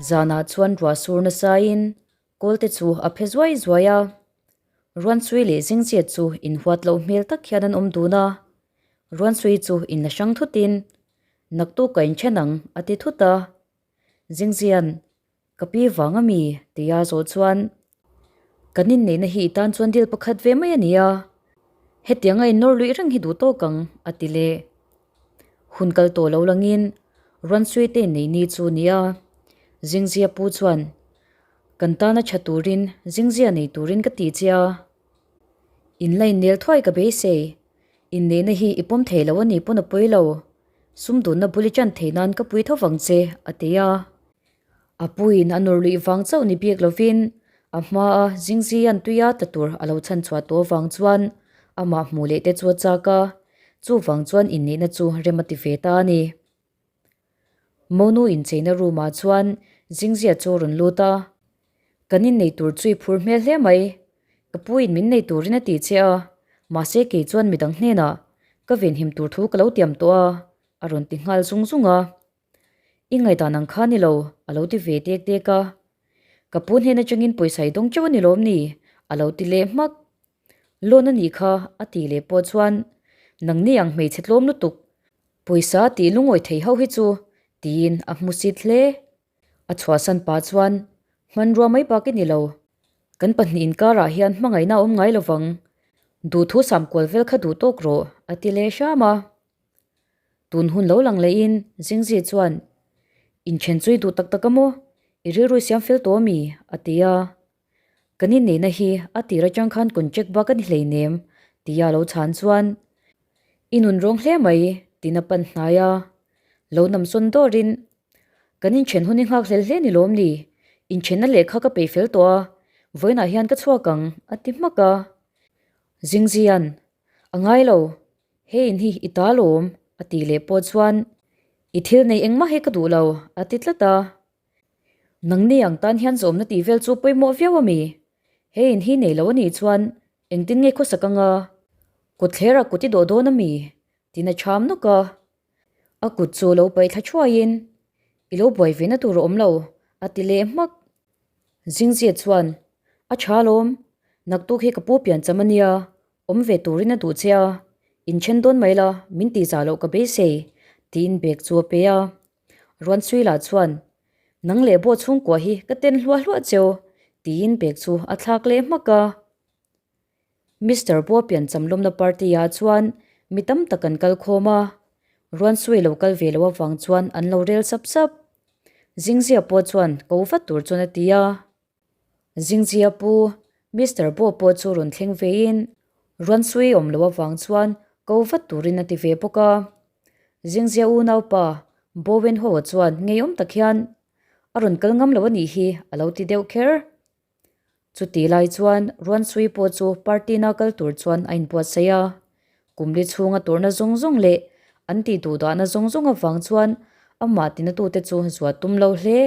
Zanah chuan ruah sur nasain kawl te chu a phe zuai zuai a. Ruansui leh Zingzia chu inhuat loh hmel tak hian an awm dun a. Ruansui chu inla hrang thutin, Naktuk ka inthen ang, a ti thut a. Zingzia'n, Ka pi vang a mi? tia zawh chuan, Kan inneihna hi i tan chuan dil pakhat ve mai a ni a, hetiang a innawr luih reng hi duh tawk ang, a ti leh. Hun kal tawh lo langin Ruansui te inneih ni chu a ni a. Zingzia pu chuan, Kan tana tha turin Zingzia nei turin ka ti che a. In la innel thuai ka beisei. Inneihna hi i pawm thei lo a ni pawn a pawi lo. Sum dunna bul i tan thei nan ka pui tho vang che, a ti a. A puiin a nawr luih vang chauh ni bik lovin a hmaa Zingzian tuia tla tur a lo chhan chhuah tawh avang chuan amah hmuh leh te chu a chak a, chuvang chuan inneihna chu rem a ti ve ta a ni. Monu incheina room ah chuan Zingzia chu a rawn lut a, Kan innei tur chu i phur hmel hle mai, ka puiin min nei turin a ti che a, mahse kei chuan midang hnenah ka venhim tur thu ka lo tiam tawh a, a rawn ti nghal zung zung a. I ngaihdan ang kha ni lo, a lo ti ve dek dek a. Ka pu hnen atangin pawisa i dawng teuh a ni lawm ni? a lo ti leh hmak. Loan a nih kha, a tih leh pawh chuan, Nangni ang hmeichhe tlawm lutuk, pawisa tih lungawi thei ho hi chu, tiin a hmu sit hle. A chhuahsan pah chuan, Hmanrua mai bak i ni lo. Kan pahnih inkarah hian hmangaihna a awm ngai lovang. Duhthu samkual vel kha duh tawk rawh, a ti leh hram a. Tun hun lo lang lehin Zingzi chuan, Inthen chu i duh tak tak a maw? I rilru i siam fel tawh a mi? a ti a. Kan inneihna hi a tir atang khan contract bak a ni hleinem, tia lo chhan chuan, I nun rawng hle mai, tiin a pan hnai a. Lo nam sawn dawrin, Kan inthen hun i nghak hlel hle ni lawm ni? Inthenna lehkha ka peih fel tawh a, vawiinah hian ka chhuak ang, a ti hmak a. Zingzian, A ngai lo, Hei in hi i ta lawm, a tih leh pawh chuan, I thil nei engmah hi ka duh lo, a ti tlat a. Nangni ang tan hian zawmna tih vel chu pawimawh viau a mi? Hei in hi nei lo a nih chuan engtin nge khawsak anga? Kawtthler ah kut i dawh dawn a mi? Tiin a chham nawk a. A kut chu lo paih thla thuaiin, I lo buai ve na tur a awm lo, a ti leh hmak. Zingzia chuan, A tha alawm, naktuk hi ka pu piancham a nia, awm ve turin a duh che a, inthen dawn mai la, min tih zah loh ka beisei, tiin bag chu a pe a. Ruansuila chuan, Nang leh bawh chhungkua hi ka ten hluah hluah cheu, tiin bag chu a thlak leh hmak a. Mister Bo piancham lawmna party ah chuan mi tam tak an kal khawm a, Ruansui lo kal ve loh avang chuan an lo rel sap sap. Zingzia pawh chuan ko vat tur chuan a ti a. Zingzia pu Mister Bo pawh chu rawn thleng vein Ruansui awm loh avang chuan ko vat turin a ti ve bawk a. Zingzia unaupa Bo Wenho-a chuan ngeiawm tak hian a rawn kal ngam lo a nih hi a lo ti deuh kher. Chuti lai chuan Ruansui pawh chu party na kal tur chuan a inbuatsaih a. Kumli chhunga turna zawng zawng leh an tih duh dahna zawng zawng avang chuan amah tinatute chu zuah tum lo hle.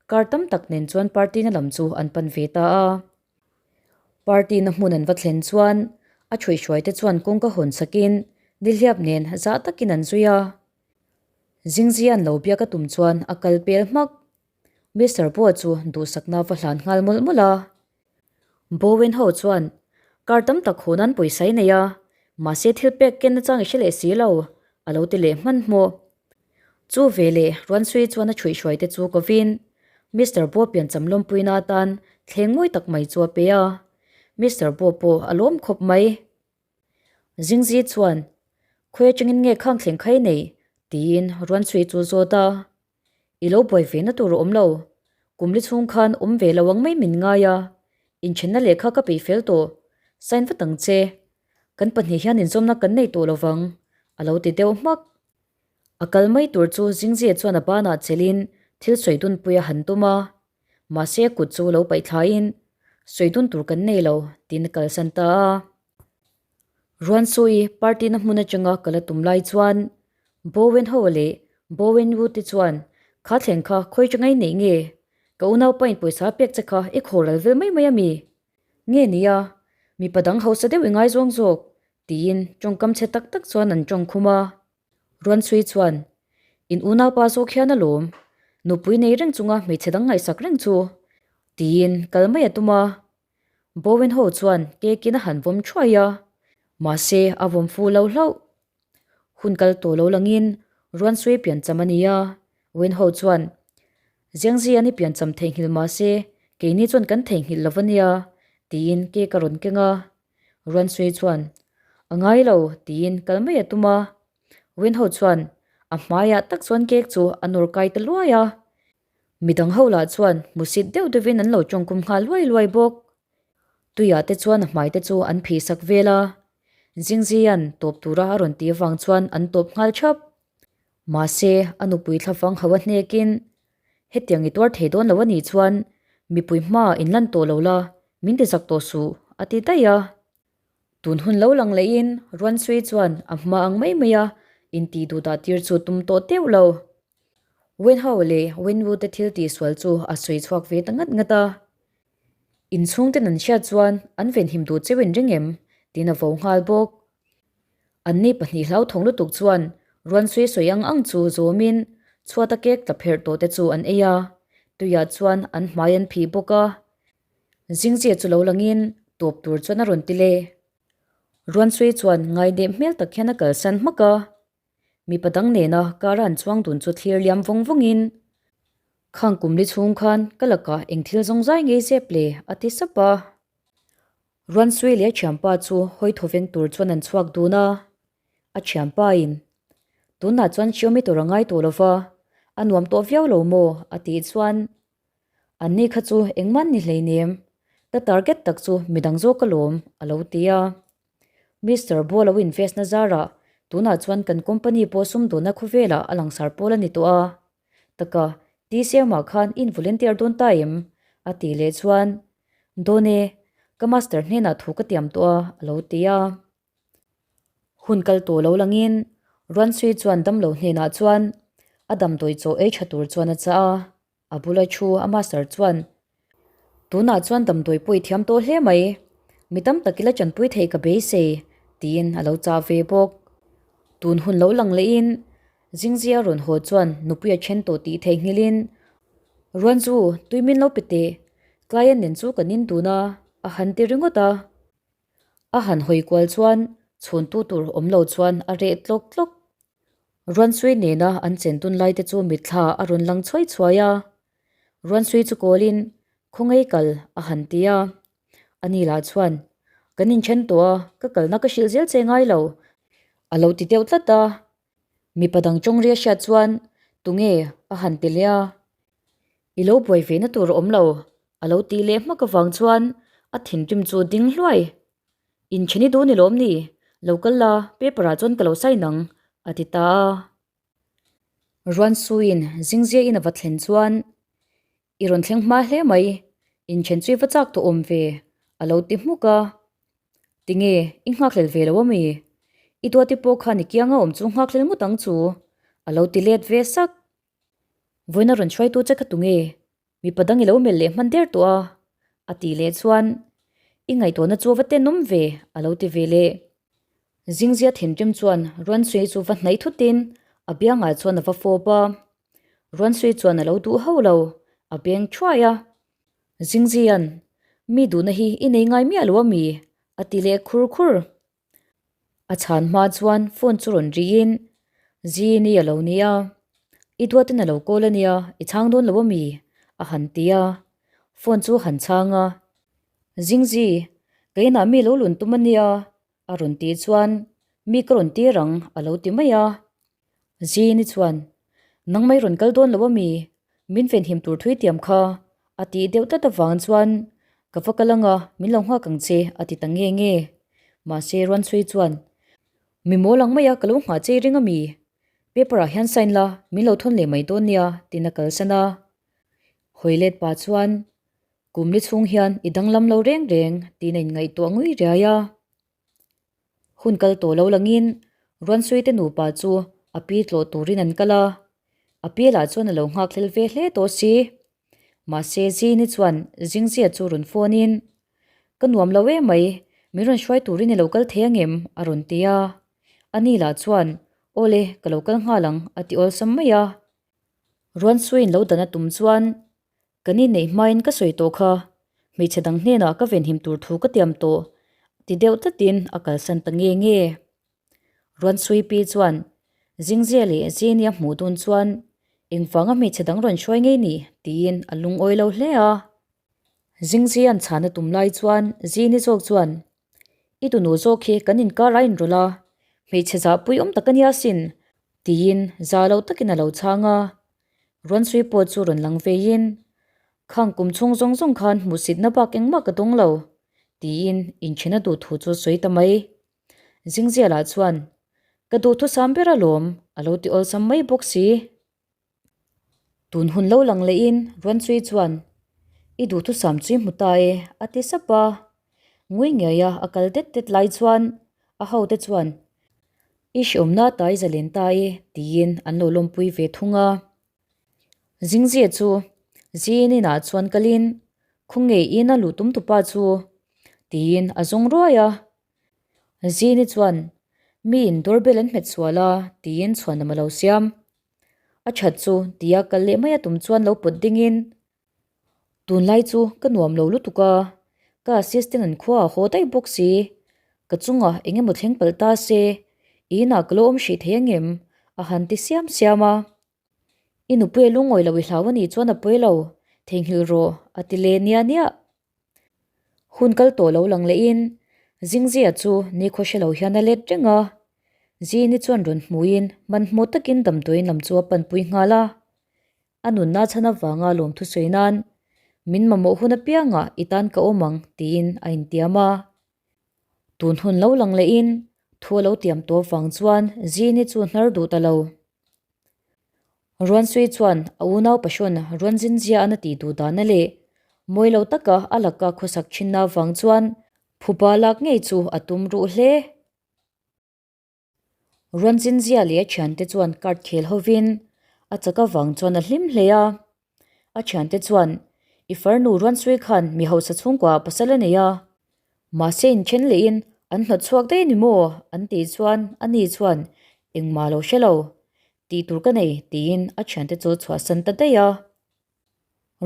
Kar tam tak nen chuan party na lam chu an pan ve ta a. Party na hmun an va thlen chuan a thuihhruaite chuan kawngka hawn sakin nihliap nen zah takin an zui a. Zingzia an lo biak a tum chuan a kal pel hmak. Mister pawh chu duhsakna va hlan nghal mawlh mawlh a. Bowen ho chuan kar tam tak haw nan pawisa i nei a, mahse thil pek ken nachang i hre leh si lo, a lo ti leh hmanhmawh. Chu veleh Ruansui chuan a chhuihhruai te chu kovin Mister Bo piancham lawmpuina atan thleng mawi tak mai chu a pe a. Mister Bo pawh a lawm khawp mai. Zingzi chuan, Khawi atangin nge khang thleng kha i neih? tiin Ruansui chu zawt a. I lo buai ve na tur a awm lo. Kum li chhung khan awm ve lo ang mai min ngai a. Inthenna lehkha ka peih fel tawh. Sign vat ang che. Kan pahnih hian inzawmna kan nei tawh lo vang, a lo ti deuh hmak. A kal mai tur chu Zingzia chuan a banah chelhin thil sawi dunpui a han tum a. Mahse a kut chu lo paih thlaiin, Sawi dun tur kan nei lo, tiin a kalsan ta a. Ruansui party na hmun atanga kal a tum lai chuan Bowen Ho leh Bowen Wu te chuan kha thleng kha khawi tangai neih nge? Ka unaupa in pawisa a pek che kha i khaw ral vel mai mai a mi? Nge nia, mipa dang hausa deuh i ngaizawng zawk tiin tawngkam chhe tak tak chuan an tawng khum a. Ruansui chuan, In unaupa zawk hian alawm. Nupui nei reng chunga hmeichhe dang ngaihsak reng chu tiin kal mai a tum a. Bowen ho chuan cake in a han vawm thuai a, mahse a vawm fu lo hlauh. Hun kal tawh lo langin Ruansui piancham a ni a, Wen ho chuan Zengzi an i piancham theihnghilh mahse keini chuan kan theihnghilh lo va nia tiin cake a rawn keng a. Ruansui chuan A ngai lo tiin kal mai a tum a. Wen ho chuan a hmaiah tak chuan cake chu a nawr kai ta luai a. Midang ho lah chuan hmusit deuh deuhin an lo tawngkum nghal luai luai bawk. Tuiah te chuan a hmai te chu an phih sak vel a. Zingzian tawp tura a rawn tih avang chuan an tawp nghal thap. Mahse, a nupui thlavang ho a hnekin, Hetiang i tuar thei dawn lo a nih chuan mipui hma inlan tawh lo la, min ti zak tawh suh, a ti daih a. Tun hun lo lang lehin Ruansui chuan a hma ang mai mai a intih duh dah tir chu tum tawh teuh lo. Wenhao leh Wenwu te thil tihsual chu a sawi chhuak ve ta ngat ngat a. Inchhungten an hriat chuan an venhim duh cheu in ring em? tiin a vo nghal bawk. Anni pahnih hlauthawng lutuk chuan Ruansui sawi ang ang chu zawmin chhuata cake tla pherh tawh te chu an ei a, tuiah chuan an hmai an phih bawk a. Zingzia chu lo langin tawp tur chuan a rawn ti le. Ruansui chuan ngaideh hmel tak hian a kalsan hmak a. Mipa dang nena car a an chuang dun chu thlir liam vawng vawngin, Khang kum li chhung khan ka lakah eng thil zawng zai ngei zep le? a ti sap a. Ruansui leh a thianpa chu hawi thaw veng tur chuan an chhuak dun a. A thianpain, Tunah chuan Xiaomi tur a ngai tawh lo va, a nuam tawh viau lo maw? a tih chuan, Anni kha chu engmah ni hleinem, ka target tak chu midang zawk alawm, a lo ti a. Mister Bo lo invest na zarah tunah chuan kan company pawh sumdawnna khawvelah a langsar pawl a ni tawh a. Taka, TCM ah khan in volunteer dawn ta em? a tih leh chuan, Dawn e, ka master hnenah thu ka tiam tawh a, a lo ti a. Hun kal tawh lo langin Ruansui chuan damlo hnenah chuan a damdawi chaw ei tha tur chuan a chah a. A bula thu a master chuan, Tunah chuan damdawi pawh i thiam tawh hle mai, mi tam tak ila chanpui theih ka beisei, tiin a lo chah ve bawk. Tun hun lo lang lehin Zingzia rawn haw chuan nupui a then tawh tih theihnghilhin, Ruanzu, tui min lo pe teh, client nen chu kan in dun a, a han ti ringawt a. A han hawi kual chuan chhuntu tur awm lo chuan a reh tlawk tlawk. Ruansui nena an chen tun lai te chu mitthla a rawn lang chhuai chhuai a. Ruansui chu kawlin khawngei kal a han ti a. Ani lah chuan, Kan inthen tawh a, ka kalna ka hrilh zel che ngai lo, a lo ti deuh tlat a. Mipa dang tawng ria hriat chuan, Tunge? a han ti leh a. I lo buai ve na tur a awm lo, a lo tih leh hmak avang chuan a thinrim chu ding hluai. Inthen i duh ni lawm ni? Lo kal la, paper ah chuan ka lo sign ang, a ti ta a. Ruansuiin zingzia in a va thlen chuan, I rawn thleng hma hle mai, inthen chu i va chak tawh awm ve, a lo ti hmuk a. Tinge, i nghakhlel ve lo ami? I duati pawh khan i kianga awm chu nghakhlel ngawt ang chu, a lo ti let ve sak. Vawiin a rawn hruaitu che kha tunge? Mipa dang i lo melh leh hman der tawh a, a tih leh chuan, I ngaihtuahna chu a va tenawm ve, a lo ti ve leh. Zingzia thinrim chuan Ruansui chu va hnaih thutin a biangah chuan a va fawp a. Ruansui chuan a lo duh hauh lo, a beng thuai a. Zingzia'n, Mi duhna hi i nei ngai miah lo a mi? a ti leh khur khur. A chhan hma chuan phone chu rawn riin, Zini a lo nia, i duatin a lo call a nia, i chhang dawn lo a mi? a han ti a, phone chu a han chhang a, Zingzi, ka inah mi lo lun tum a nia, a rawn tih chuan, Mi ka rawn tir ang, a lo ti mai a. Zini chuan, Nang mai rawn kal dawn lo a mi? Min venhim tur thui tiam kha, a tih deuh tlat avang chuan, Ka va kal anga, min lo nghak ang che, a ti ta nge nge. Mahse, Ruanchhui chuan, Mi mawl ang maia ka lo nghah che i ring a mi? Paper ah hian sign la, min lo thawn leh mai dawn nia, tiin a kalsan a. Hawi let pa chuan, Kum li chhung hian i danglam lo reng reng, tiin a inngaihtuah ngui riai a. Hun kal tawh lo langin Ruansuite nupa chu a pi tlawh turin an kal a, a pi lah chuan a lo nghak hlel ve hle tawh si. Mahse Zini chuan Zingzia chu rawn phone in, Ka nuam lo em mai, min rawn hruai turin i lo kal thei angem? a rawn ti a. Ani lah chuan, Awle, ka lo kal nghal ang, a ti awlsam mai a. Ruansuiin lo dan a tum chuan, Kan inneih hmain ka sawi tawh kha, hmeichhe dang hnenah ka venhim tur thu ka tiam tawh, ti deuh tlatin a kalsan ta nge nge. Ruansui pi chuan Zingzia leh Zini a hmuh dun chuan engvanga hmeichhe dang rawn hruai ngei ni tiin a lungawi lo hle a. Zingzia'n chhan a tum lai chuan Zini zawk chuan, I tunu zawk hi kan inkar a inrawlh a, hmeichhe zahpui awm tak a nia sin, tiin za lo takin a lo chhang a. Ruansui pawh chu rawn lang veiin, Khang kum chhung zawng zawng khan hmuhsitna bak engmah ka dawng lo, tiin inchhina duh thu chu sawi ta mai. Zingzialah chuan, Ka duhthusam ber alawm, a lo ti awlsam mai bawk si. Tun hun lo lang lehin Ruanchui chuan, I duhthusam chu i hmu ta e, a ti sap a. Ngui ngeia a kal det det lai chuan a hote chuan, I hriawmna tai zalen ta e, tiin an lo lawmpui ve thung a. Zingzia chu Zin inah chuan kalin, Khawnge ina luh tum tupa chu? tiin a zawng ruai a. Zini chuan, Miin doorbell an hmet sual a, tiin chhuanam a lo siam. A that chu tia kal leh mai a tum chuan lo pawt dingin, Tunlai chu ka nuam lo lutuk a, ka assistant an khua a haw daih bawk si. Ka chungah eng emaw thleng palh ta se, inah ka lo awm hrih thei angem? a han ti siam siam a. I nupui a lungawi lo i hlau a nih chuan a pawi lo, theihnghilh rawh, a ti leh nia nia. Hun kal tawh lo lang lehin Zingzia chu nikhaw hre lo hian a let reng a. Zini chuan rawn hmuhin hmanhmawh takin damdawiin lam chu a panpui nghal a. A nunna chhan avanga lawmthu sawi nan, Min mamawh hun apiangah i tan ka awm ang, tiin a intiam a. Tun hun lo lang lehin thu a lo tiam tawh avang chuan Zini chu hnar duh ta lo. Ruansui chuan a unau pahrawn Ruanzinzia an a tih duh dana leh mawi lo taka a laka khawsak thinna avang chuan phuba lak ngei chu a tum ruh hle. Ruanzinzia leh a thiante chuan card khel hovin a chak avang chuan a hlim hle a. A thiante chuan, I farnu Ruansui khan mi hausa chhungkuaah pasal a nei a, mahse inthen lehin an hnawt chhuak daih a ni maw? an tih chuan ani chuan, Engmah lo hre lo, tih tur ka nei, tiin a thiante chu chhuahsan ta daih a.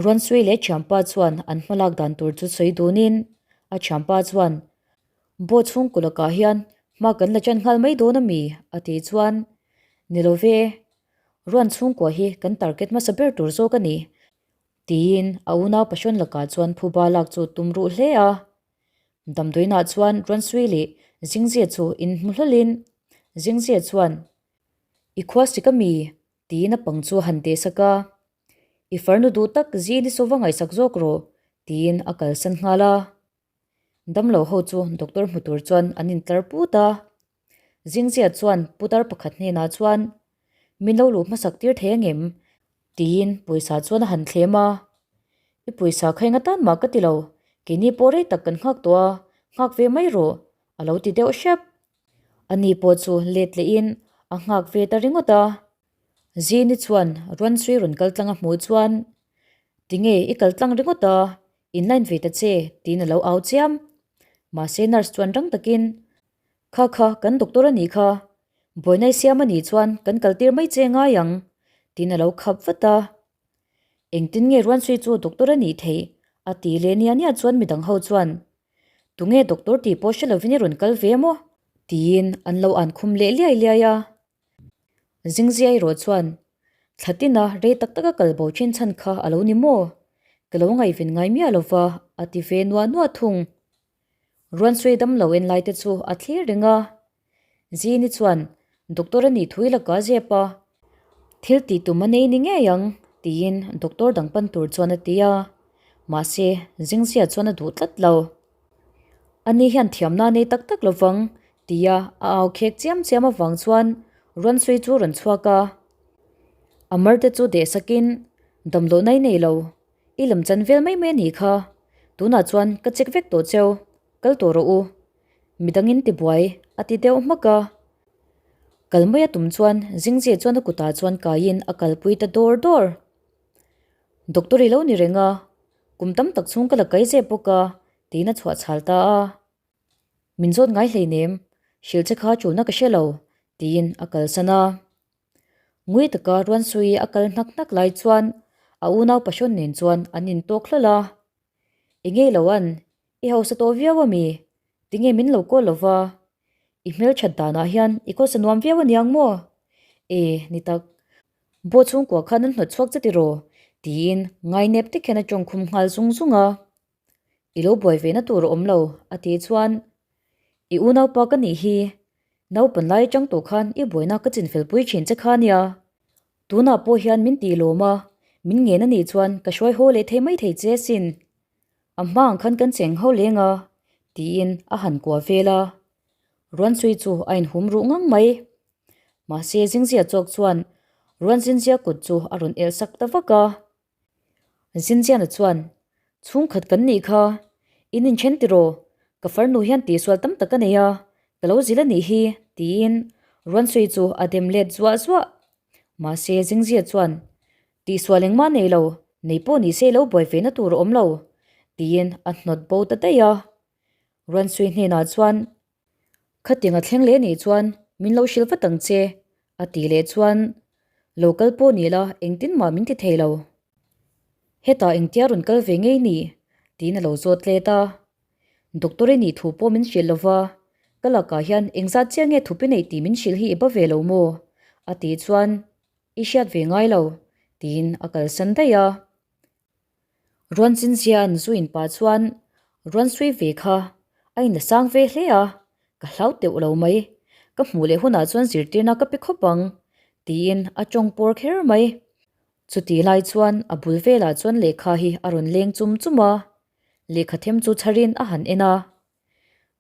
Ruansui leh thianpa chuan an hmalak dan tur chu sawi dunin a thianpa chuan, Baw chhungkaw lakah hian hma kan la ṭan nghal mai dawn a mi? a tih chuan, Ni lo ve, Ruan chhungkua hi kan target hmasa ber tur zawk a ni, tiin a unau pahrawn lakah chuan phuba lak chu tum ruh hle a. Damdawiinah chuan Ruansui leh Zingzia chu inhmu hlawlhin Zingzia chuan, I khua sik a mi? tiin a pang chu a han teh sak a. I farnu duh tak zin i sawva ngaihsak zawk rawh, tiin a kalsan nghal a. Damlo ho chu doctor hmu tur chuan an intlar put a. Zingzia chuan putar pakhat hnenah chuan, Min lo luh hmasak tir thei angem? tiin pawisa chuan a han thlem a. I pawisa kha enga tan mah ka ti lo, keini pawh rei tak kan nghak tawh a, nghak ve mai rawh, a lo ti deuh hrep. Ani pawh chu let lehin a nghak ve ta ringawt a. Zini chuan Ruansui rawn kal tlang a hmuh chuan, Tinge i kal tlang ringawt a, in line ve ta che, tiin a lo au chiam. Mahse nurse chuan rang takin, Kha kha, kan doctor a nih kha, buaina i siam a nih chuan kan kal tir mai che ngai ang, tiin a lo khap vat a. Engtin nge Ruansui chu doctor a nih theih? a ti leh nia nia chuan midang ho chuan, Tunge doctor tih pawh hre lovin i rawn kal ve maw? tiin an lo an khum leh liai liai a. Zingzia erawh chuan, Thlatina rei tak taka kal bo thin chhan kha a lo ni maw? Ka lo ngaihven ngai miah lo va, a ti ve nuah nuah thung. Ruansui dam lo en lai te chu a thlir reng a. Zini chuan, Doctor a nih thui laka zep a, thil tih tum a nei ni ngei ang, tiin doctor dang pan tur chuan a ti a. Mahse, Zingzia chuan a duh tlat lo. Ani hian thiamna a nei tak tak lovang tia a au khek chiam chiam avang chuan Ruansui chu rawn chhuak a. A marte chu deh sakin, Damlohna i nei lo, i lam chan vel mai mai a nih kha. Tunah chuan ka check vek tawh cheu, kal tawh rawh u. Midangin tibuai a ti deuh hmak a. Kal mai a tum chuan Zingzia chuan a kutah chuan kaiin a kalpui ta dawr dawr. Doctor i lo ni reng a, kum tam tak chhung ka la kai zep bawk a, tiin a chhuah chhal ta a. Min zawt ngai hleinem, hrilh che kha chulna ka hre lo, tiin a kalsan a. Ngui taka Ruansui a kal hnak hnak lai chuan a unau pahrawn nen chuan an intawk hlawlh a. Engei lo an, i hausa tawh viau a mi? Tinge min lo call lova? I hmelthat danah hian i kawsa nuam viau aniang maw? E, ni tak. Baw chhungkua khan an hnawt chhuak che tiraw? tiin ngainep tek hian a tawngkhum nghal zung zung a. I lo buai ve na tur a awm lo, a ti chuan, I unaupa ka nih hi, naupan lai atang tawh khan i buaina ka chinfel pui thin che kha nia. Tunah pawh hian min tih lawm a, min ngen a nih chuan ka hruai haw leh thei mai thei che asin. A hma ang khan kan cheng ho leng a, tiin a han kuah vel a. Ruansui chu a inhum ruh ngang mai. Mahse Zingzia chawk chuan Ruanzinzia kut chu a rawn elh sak ta vak a. Zinziana chuan, Chhungkhat kan nih kha, in inthen tiraw? Ka farnu hian tihsual tam tak a nei a, ka lo zil a nih hi, tiin Ruansui chu a dem let zuah zuah. Mahse Zingzia chuan, Tihsual engmah nei lo, nei pawh ni se lo buai ve na tur a awm lo, tiin a hnawt bo ta daih a. Ruansui hnenah chuan, Khatiang a thleng leh nih chuan min lo hrilh vat ang che, a tih leh chuan lo kal pawh ni la engtin mah min ti thei lo. Hetah engtia rawn kal ve ngei ni? tiin a lo zawt let a. Doctor i nih thu pawh min hrilh lo va, ka lakah hian engzat chiah nge thupi neih tih min hrilh hi i ba ve lo maw? a tih chuan i hriat ve ngai lo, tiin a kalsan daih a. Ruan Chinzia an zu in pah chuan Ruan sui ve kha a in la sang ve hle a, ka hlau teuh lo mai, ka hmuh leh hunah chuan zirtirna ka pe khawp ang, tiin a tawng pawr kher mai. Chutih lai chuan a bul velah chuan lehkha hi a rawn leng chum chum a, lehkha them chu chharin a han en a.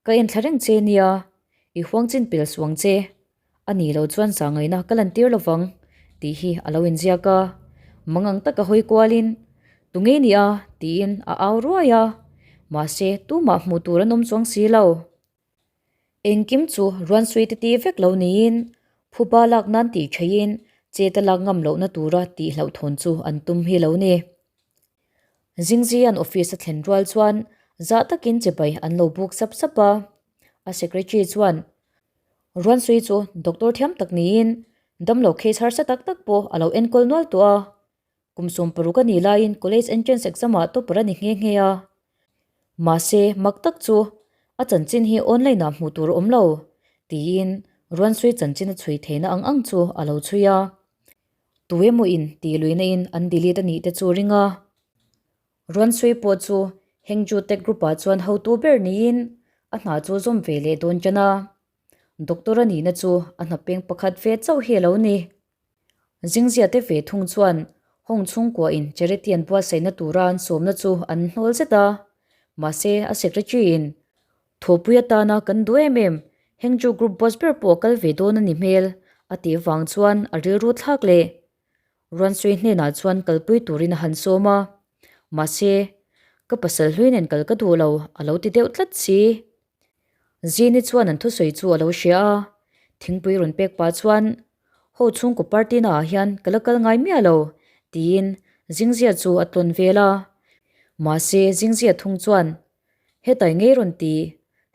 Ka en thla reng che nia, i huang chin pel suang che. A nih loh chuan zahngaihna ka lan tir lovang tih hi a lo inziak a. Mangang taka hawi kualin, Tu ngei nia? tiin a au ruai a. Mahse, tumah hmuh tur an awm chuang si lo. Engkim chu Ruansui te ti vek lo niin phuba lak nan tih theihin chet a lak ngam lohna tura tih hlauhthawn chu an tum hi lo ni. Zingzian office a thlen rual chuan zah takin chibai an lo buk sap sap a. A secretary chuan Ruansui chu doctor thiam tak niin damlo case harsa tak tak pawh a lo enkawl nual tawh a. Kum 60 a nih laiin college entrance exam ah topper a ni nghe nghe a. Mahse mak tak chu a chanchin hi online ah hmuh tur a awm lo tiin Ruansui chanchin a chhui theihna ang ang chu a lo chhui a. Tu emaw in tih luihna in an delete a nih te chu ring a. Ruansui pawh chu Hengju Tech Group ah chuan hotu ber niin a hna chu zawm ve leh dawn tan a. Doctor a nihna chu a hna peng pakhat ve chauh hi a lo ni. Zingzia te ve thung chuan Hong chhungkua in charity an buatsaihna tura an sawmna chu an hnawl zet a. Mahse a secretary in Thawhpui atana kan duh em em, Hengju Group boss ber pawh a kal ve dawn a ni hmel, a tih vang chuan a rilru thlak leh. Ruansui hnenah chuan kalpui turin a han sawm a, mahse, ka pasal hlui nen kal ka duh lo, a lo ti deuh tlat si. Zini chuan an thusawi chu a lo hria a, thingpui rawn pek pah chuan, Ho chhungkaw party naah hian ka la kal ngai miah lo, tiin Zingzia chu a tlawn vel a. Mahse, Zingzia thung chuan, Hetai ngei rawn ti,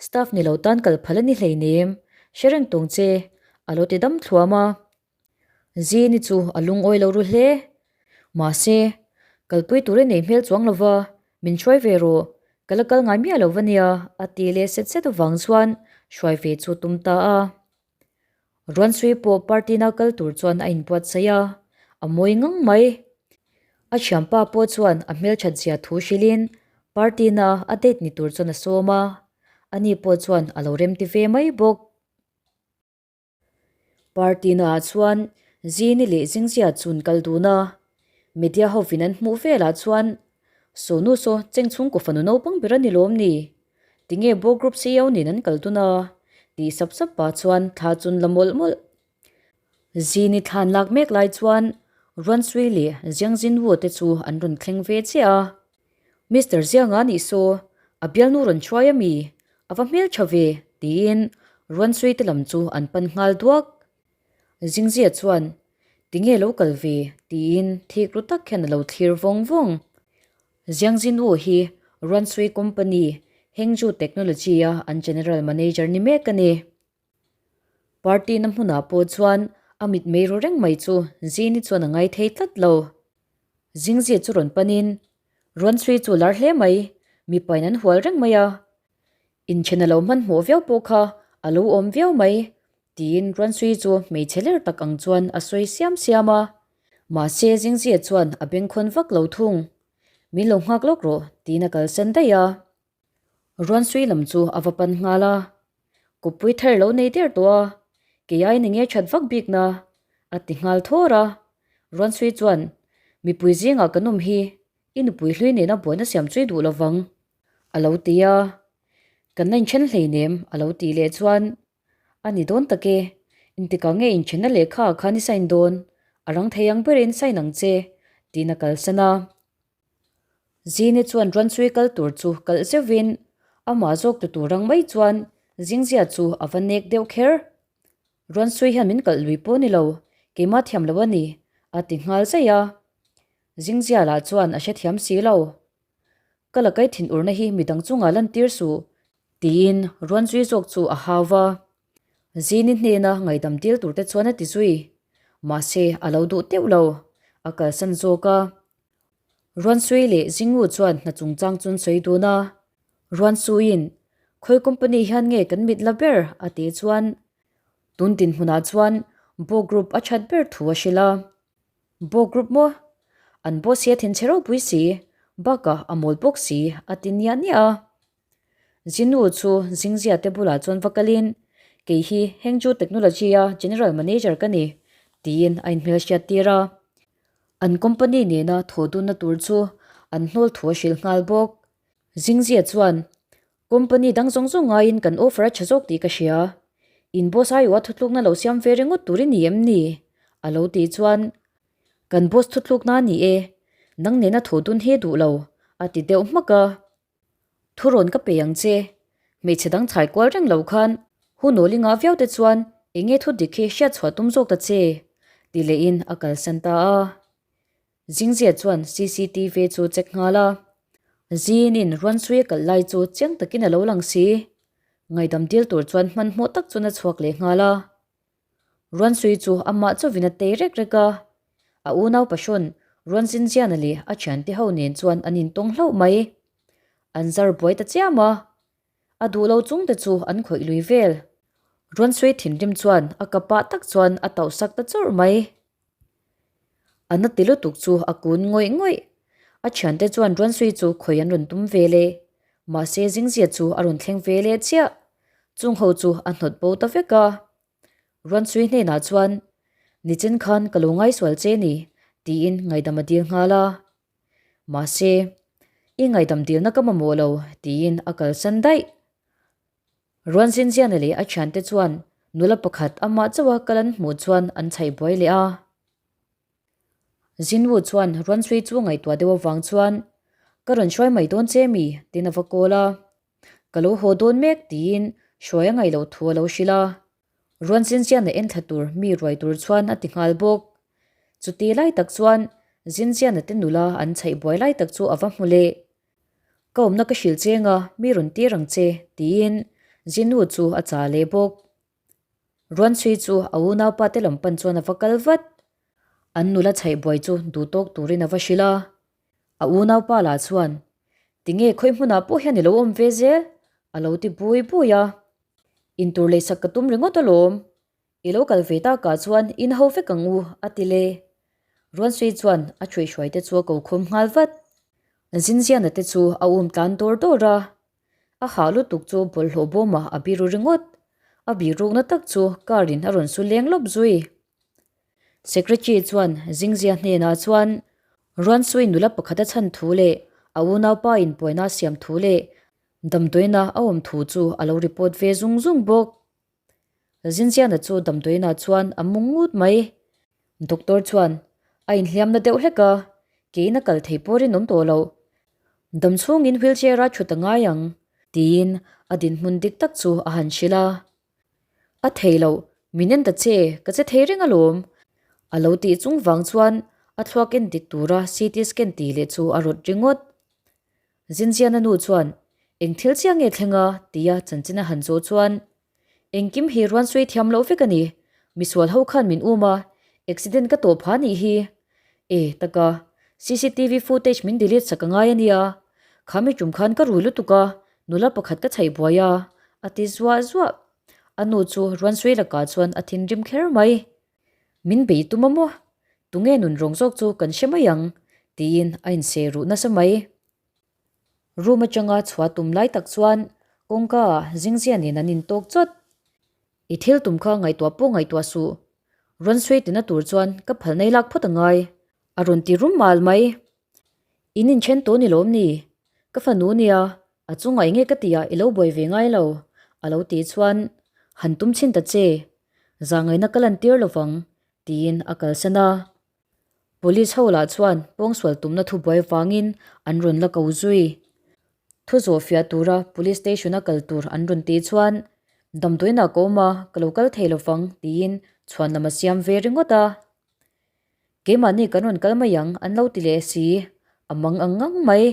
staff ni lo tan kal phal a ni hleinem, hre reng tawng che, a lo ti dam thluam a. Zini chu a lungawi lo ru hle. Mahse, kalpui tur i nei hmel chuang lo va, min hruai ve rawh, ka la kal ngai miah lo va nia, a ti leh set set avang chuan hruai ve chu tum ta a. Ruansui pawh party na kal tur chuan a inbuatsaih a, a mawi ngang mai. A thianpa pawh chuan a hmelthat zia thu hrilhin party na a date ni tur chuan a sawm a, ani pawh chuan a lo remti ve mai bawk. Party na ah chuan Zini leh Zingzia chun kal dun a, media hovin an hmuh velah chuan Sonu saw chengchhungkaw fanu naupang ber a ni lawm ni? Tinge Bo Group CEO nen an kal dun a? tih sap sap pah chuan thla chun la mawlh mawlh. Zini thlan lak mek lai chuan Ruansui leh Jiangzinwu te chu an rawn thleng ve chiah a. Mister Zianga nih saw, a bialnu rawn hruai a mi? A va hmeltha ve? tiin Ruansui te lam chu an pan nghal duak. Zingzia chuan, Tinge lo kal ve? tiin thik ru tak hian a lo thlir vawng vawng. Jiangzin Wu hi Ruansui Company, Hengzhou Technology-a an General Manager ni mek a ni. Party na hmunah pawh chuan A mitmei ru reng mai chu Zini chuan a ngai thei tlat lo. Zingzia chu rawn panin, Ruansui chu lar hle mai, mipain an hual reng mai a. Inthen a lo hmanhmawh viau pawh kha a lo awm viau mai, tiin Ruansui chu hmeichhe ler tak ang chuan a sawi siam siam a. Mahse Zingzia chuan a bengkhawn vak lo thung. Min lo nghak lawk rawh, tiin a kalsan daih a. Ruansui lam chu a va pan nghal a, Kawppui thar lo nei der tawh a, kei aiin enge that vak bik na? a ti nghal thawr a. Ruansui chuan, Mipui zingah kan awm hi, i nupui hlui nena buaina siam chui duh lovang, a lo ti a. Kan la inthen hleinem, a lo tih leh chuan, A ni dawn tak e, intikah nge inthenna lehkha ah khan i sign dawn? A rang thei ang berin sign ang che, tiin a kalsan a. Zini chuan Ruansui kal tur chu kalh zeuhin amah zawk tu tur ang mai chuan Zingzia chu a va nek deuh kher. Ruansui hian min kalh lui pawh ni lo, keimah thiam lo a ni, a ti nghal zaih a. Zingzia lah chuan a hrethiam si lo. Ka la kai thinurna hi midang chungah lantir suh, tiin Ruansui zawk chu a hau va. Zini hnena ngaihdam dil tur te chuan a ti zui. Mahse, a lo duh teuh lo. A kalsan zawk a. Ruansui leh Zingu chuan hna chungchang chu an sawi dun a. Ruansuiin, Khawi company hian nge kan mit la ber? a tih chuan tun dinhmunah chuan Bo Group a that ber thu a hrilh a. Bo Group maw? An boss hi a thinchhe ropui si, bakah a mawl bawk si, a ti niah niah a. Zinu chu Zingzia te bulah chuan va kalin, Kei hi Hangzhou Technology-a General Manager ka ni, tiin a inhmelhriat tir a. An company nena thawh dunna tur chu an hnawl thu a hrilh nghal bawk. Zingzia chuan, Company dang zawng zawng ngaiin kan offer a tha zawk tih ka hria. In boss aiawha thutlukna lo siam ve ringawt tur i ni em ni? a lo tih chuan, Kan boss thutlukna a ni e, nang nena thawh dun hi a duh lo, a ti deuh hmak a. Thurawn ka pe ang che. Hmeichhe dang chhai kual reng lo khan hun awl i ngah viau te chuan eng nge thu dik hi hriat chhuah tum zawk ta che? ti lehin a kalsan ta a. Zingzia chuan cctv chu check nghal a. Zinin Ruansui a kalh lai chu chiang takin a lo lang si. Ngaihdam dil tur chuan hmanhmawh tak chuan a chhuak leh nghal a. Ruansui chu amah chauhin a tei rek rek a, a unau pahrawn Ruanzinziana leh a thiante ho nen chuan an intawng hlauh mai. An zar buai ta chiam a, a duh lo chung te chu an khawih lui vel. Ruansui thinrim chuan a kapah tak chuan a tauh sak ta chawrh mai. A na ti lutuk chu a kun ngawih ngawih. A thiante chuan Ruansui chu khawih an rawn tum ve le. Mahse Zingzia chu a rawn thleng ve leh chiah. Chung ho chu a hnawt bo ta vek a. Ruansui hnenah chuan, Nichin khan ka lo ngaisual che ni, tiin ngaihdam a dil nghal a. Mahse, I ngaihdam dilna ka mamawh lo, tiin a kalsan daih. Ruanzinziana leh a thiante chuan nula pakhat amah chauha kal an hmuh chuan an chhaih buai leh a. Zinwu chuan Ruansui chu ngaihtuah deuh avang chuan, Ka rawn hruai mai dawn che mi? tiin a va call a. Ka lo haw dawn mek tiin hruai a ngaih loh thu a lo hrilh a. Ruanzinziana en thla tur mi ruai tur chuan a ti nghal bawk. Chuti lai tak chuan Zinziana te nula an chhaih buai lai tak chu a va hmu leh. Ka awmna ka hrilh cheng a, mi rawn tir ang che, tiin Zinu chu a chah leh bawk. Ruanchhui chu a unaupa te lam pan chuan a va kal vat. An nula chhaih buai chu duh tawk turin a va hrilh a. A unaupa lah chuan, Tinge khawi hmunah pawh hian i lo awm ve zel? a lo ti bui bui a. Intur leisak ka tum ringawt alawm. I lo kal ve takah chuan in ho vek ang u, a ti le. Ruansui chuan a thuihhruai te chu a ko khawm nghal vat. Zinziana te chu a um tlan dawr dawr a. A hah lutuk chu bawlhhlawh bawmah a biru ringawt. A birukna tak chu car in a rawn su leng lawp zui. Secretary chuan Zingzia hnenah chuan Ruansui nula pakhat a chhan thu leh a unaupa in buaina a siam thu leh damdawiina a awm thu chu a lo report ve zung zung bawk. Zinziana chu damdawiinah chuan a mu ngut mai. Doctor chuan a inhliamna deuh hlek a, keiin a kal thei pawh rinawm tawh loh. Dam chhungin wheelchair-a thut a ngai ang, tiin a dinhmun dik tak chu a han hrilh a. A thei loh, min en ta che, ka che thei reng alawm. A lo tih chung vang chuan a thluak en dik tura CT scan tih leh chu a rawt ringawt. Zinziana nu chuan, Eng thil chiah nge thleng a? tia chanchin a han zawh chuan, Engkim hi ruan sawi thiam loh vek a ni. Misual ho khan min um a, accident ka tawh pha nih hi. E, taka, cctv footage min delete sak a ngai a nia. Kha mi tum khan ka rui lutuk a, nula pakhat ka chhaih buai a, a ti zuah zuah. A nu chu Ruansui lakah chuan a thinrim kher mai. Min bei tum a maw? Tunge nun rawng zawk chu kan hre mai ang, tiin a inseh ruh nasa mai. Room atanga chhuah tum lai tak chuan kawngka ah Zingzia nen an intawk chawt. I thil tum kha ngaihtuah pawh ngaihtuah suh. Rawn sawi tina tur chuan ka phal nei lak phawt angai, a rawn ti rum mal mai. In inthen tawh ni lawm ni? Ka fanu nia, a chungah enge ka tih ah i lo buai ve ngai lo, a lo tih chuan han tum chhin ta che. Zahngaihna ka lantir lovang, tiin a kalsan a. Police ho lah chuan pawngsual tumna thubuai vangin an rawn la ko zui. Thu zawh fiah tura police station a kal tur an rawn tih chuan damdawiinah ka awm a, ka lo kal thei lovang tiin chhuan lam a siam ve ringawt a. Keimahni kan rawn kal mai ang an lo ti leh si, a mang ang ngang mai.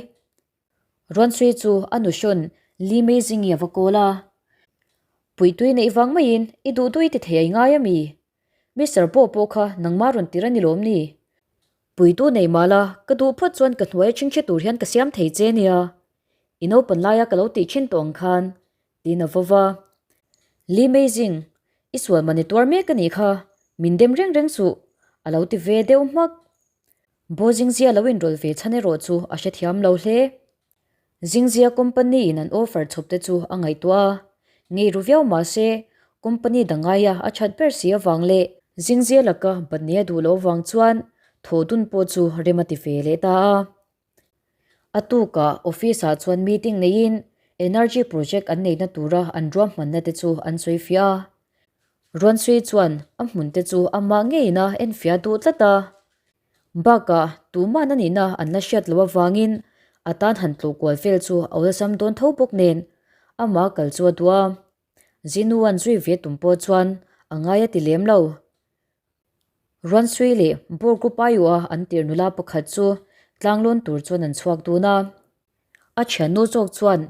Ruansui chu a nuhrawn Li Meizingi a va kawl a. Puitui neih vang maiin i duh duh i ti thei ai ngai a mi? Mister pawh pawh kha nangmah rawn tir a ni lawm ni? Puitu nei mah la, ka duh phawt chuan ka hnuai a chhingchhe tur hian ka siam thei che nia. I naupan laia ka lo tih thin tawh ang khan, tiin a vova. Li Meijing, i sual man i tuar mek a nih kha, min dem reng reng suh, a lo ti ve deuh hmak. Bo Zingzia lo inrawlh ve chhan erawh chu a hrethiam lo hle. Zingzia company in an offer chhawp te chu a ngaihtuah a, ngei ru viau mah se company dang aia a that ber si avang leh Zingzia laka batni a duh loh avang chuan thawh dun pawh chu rem a ti ve leh ta a. A tukah office ah chuan meeting neiin energy project an neihna tura an ruahmanna te chu an sawi fiah a. Ruansui chuan a hmun te chu amah ngeiin a enfiah duh tlat a. Bakah, tuman a nihna an la hriat loh avangin a tan han tlawh kual vel chu a awlsam dawn tho bawk nen amah kal chu a duh a. Zinu an zui ve tum pawh chuan a ngai a ti lem lo. Ruansui leh Bawr Group aiawha an tirh nula pakhat chu tlanglawn tur chuan an chhuak dun a. A thiannu zawk chuan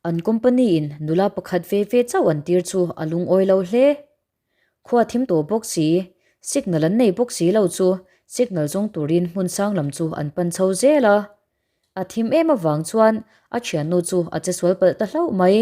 an company in nula pakhat ve ve chauh an tir chu a lungawi lo hle. Khua thim tawh bawk si, signal an nei bawk si lo chu signal zawng turin hmun sang lam chu an pan chho zel a. A thim em avang chuan a thiannu chu a che sual palh ta hlauh mai.